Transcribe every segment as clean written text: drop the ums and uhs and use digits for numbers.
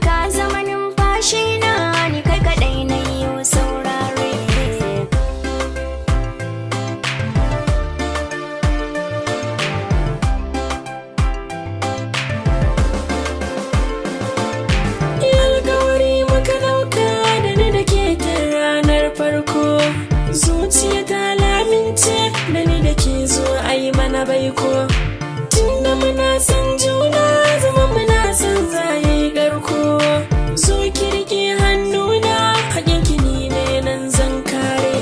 Ka zama numfashi na, ni kai kaɗai na yi saurare. Alkawari muka ɗauka da ni da ke tun ranar farko. Zuciya ta lamince da ni da ke zo a yi mana baiko. Tunda muna son juna, zama muna son zaye garko. Zo ki rike hannuna, hakinki ni ne nan zan kare.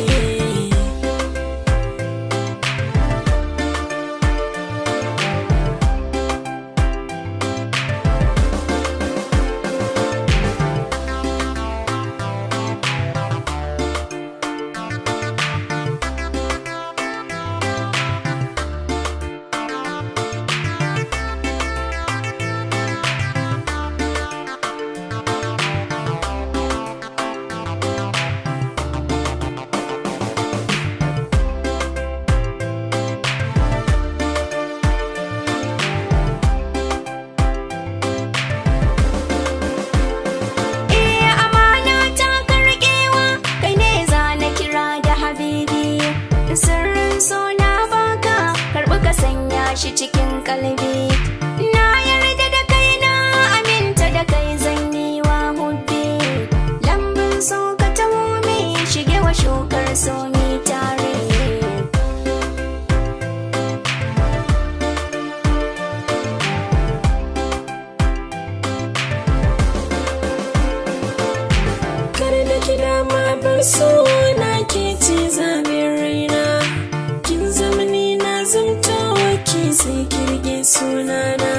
Eh, amana ta karkewa, kai ne za na kira da habibi. Sirrin so na baka, karɓi ka sanya shi cikin kalbi. Na yarda da kai, na aminta da kai, zan yi wa hubbi. Lambun so ka taho mai shige wa shukar so mi tare. Kar da ki dama bar so na, ke ce zaɓin raina. Kin zama ni na zamto ki, sai ki rike sunana.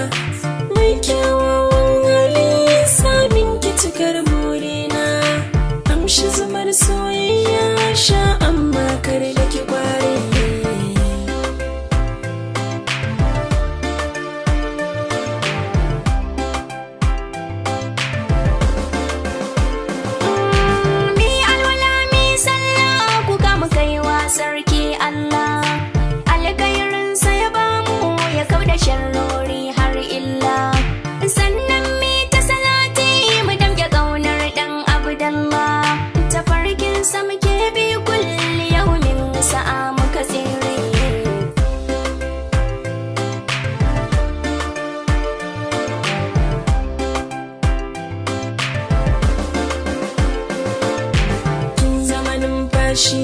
Mai kyawawan hali, samin ki cikar burina. Amshi zumar soyayya sha, amma kar da ki kware. Mi alwala mi sallah, kuka mu kaiwa sarki Allah. Alkhairinsa ya bamu, ya kauda sharrori har illa. Sannan mi ta salati, mu damke ƙaunar ɗan Abdallah. Tafarkinsa muke bi kulli yaumin, sa'a muka tsere. Kin zama numfashi